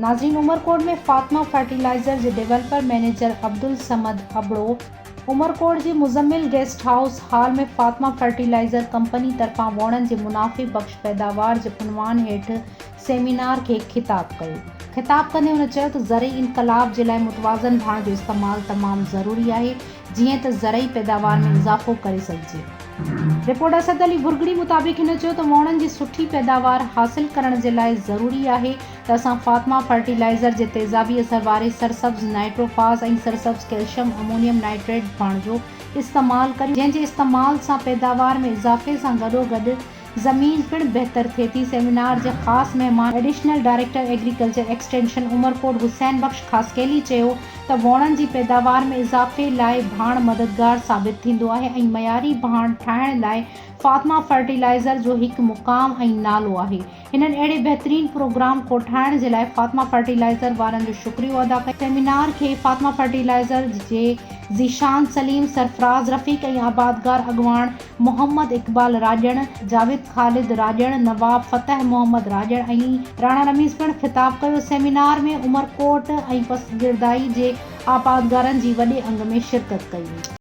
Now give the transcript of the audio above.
ناظرين عمرڪوٽ ۾ فاطمه فرٽيلائيزر جي developer manager Abdul Samad Abro Umerkot جي Muzammil guest house hall ۾ Fatima fertilizer company طرفان ووڻن جي منافعي بخش پيداوار جي عنوان هيٺ سيمينار کي خطاب ڪيو. خطاب ڪندي هن چيو ته زرعي انقلاب جي لاء متوازن ڀاڻ جو استعمال تمام ضروري آهي جيئن ته زرعي پيداوار ۾ اضافو ڪري سگهجي. رپورٽ اسد علي ڀرڳڙي مطابق هن چيو ته ووڻن جي سٺي پيداوار حاصل ڪرڻ جي لاء ضروري آهي ته اسان فاطمه فرٽيلائيزر جي تيزابي اثر واري سرسبز نائٽروفاس ۽ سرسبز ڪئلشم امونيم نائٽريٽ ڀاڻ جو استعمال ڪريون جنهن جي استعمال سان پيداوار ۾ اضافي سان گڏوگڏ زمين پڻ بهتر ٿئي ٿي. سيمينار جي خاص مهمان additional director agriculture extension Umerkot Hussain Bakhsh Khaskheli چيو ته ووڻن جي پيداوار ۾ اضافي لاء ڀاڻ مددگار ثابت ٿيندو آهي ۽ معياري ڀاڻ ٺاهڻ لاء فاطمه فرٽيلائيزر جو هڪ مقام ۽ نالو آهي. هنن اهڙي بهترين پروگرام ڪوٺائڻ جي لاء فاطمه فرٽيلائيزر وارن جو شڪريو ادا ڪيو. سيمينار کي فاطمه فرٽيلائيزر جي ذيشان سليم، سرفراز رفيق ۽ آبادگار اڳواڻ محمد اقبال راڄڻ، جاويد خالد راڄڻ، نواب فتح محمد راڄڻ ۽ راڻا رميز پڻ خطاب ڪيو. سيمينار ۾ عمرڪوٽ ۽ پسگردائي جي آبادگارن جي وڏي انگ ۾ شرڪت ڪئي وئي.